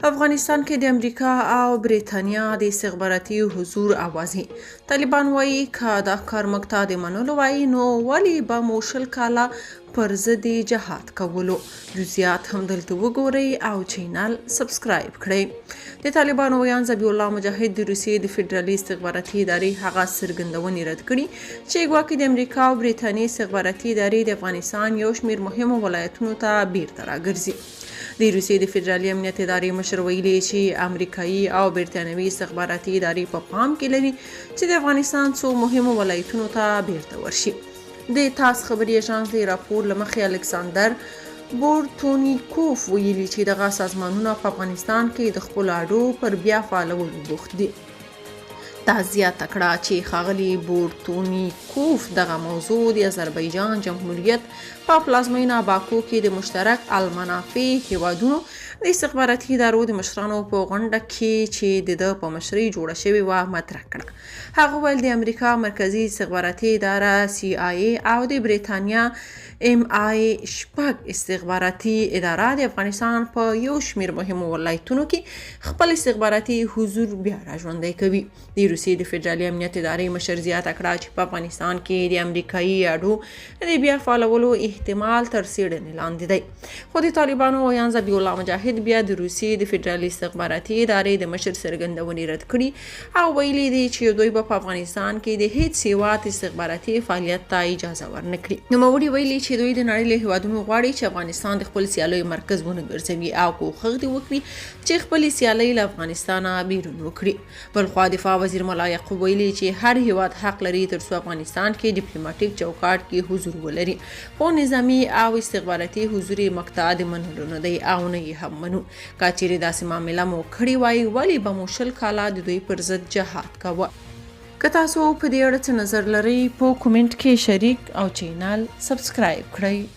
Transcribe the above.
افغانستان کې د امریکا او بریتانیا د استخباراتي حضور اوازې. طالبان وایي که دا کار موږ ته د منلو وای نو ولې به مو 20 کاله پر ضد جهاد کولو. جزئیات هم دلته وګورئ او چینل سبسکرایب کړئ. د طالبانو ویاند ذبیح الله مجاهد د روسیې د فدرالي استخباراتي ادارې هغه څرګندونې رد کړي چې ګواکې د امریکا او بریتانیې استخباراتي ادارې د افغانستان یو شمېر مهمو ولایتونو ته بیرته راګرځي. د روسیې د فدرالي امنیت ادارې مشر ویلي چې امریکایي او برتانوي استخباراتي ادارې په پام کې لري چې د افغانستان څو مهمو ولایتونو ته بیرته ورشي. د تاس خبري اژانس د راپور له مخې الکساندر بورتونیکوف ویلي چې دغه سازمانونه په افغانستان کې د خپلو اډو پر بیا فعالولو بوخت دي. دا زیاته کړه چې ښاغلي بورتونیکوف دغه موضوع د اذربایجان جمهوریت په پلازمینه باکو کې د مشترک المنافع هیوادونو د استخباراتي ادارو د مشرانو په غونډه کې چې د ده په مشرۍ جوړه شوې وه مطرح کړه. هغه ویل د امریکا مرکزي استخباراتي اداره سي آی ای او د بریتانیا ایم آی 6 استخباراتي اداره د افغانستان په یو شمېر مهمو ولایتونو کې خپل استخباراتي حضور بیا راژوندی کوي. د روسیې د فدرالي امنیت ادارې مشر زیاته کړه چې په افغانستان کې د امریکایي اډو د بیا فعالولو احتمال تر څېړنې لاندې دی. خو د طالبانو ویاند ذبیح الله مجاهد بیا د روسیې د فدرالي استخباراتي ادارې د مشر څرګندونې رد کړي او ویلي دي چې دوی به په افغانستان کې د هیڅ هیواد استخباراتي فعالیت ته اجازه ورنکړي. نوموړي ویلي چې دوی د نړۍ له هیوادونو غواړي چې افغانستان د خپل سیالیو مرکز ونه ګرځوي او کوښښ دې وکړي چې خپلې سیالۍ له افغانستانه بیرون وکړي. بلخوا دفاع وزیر ملا یعقوب ویلي چې هر هیواد حق لري ترڅو افغانستان کې ډیپلوماټیک چوکاټ کې حضور ولري، خو نظامي او استخباراتي حضور یې موږ ته د منلو نه دی او نه یې هم منو. که چیرې داسې معامله مو کړې وای ولې به مو 20 کاله د دوی پر ضد جهاد کاوه؟ که تاسو په دې اړه څه نظر لرئ په کومنټ کې شریک او چینل سبسکرایب کړئ.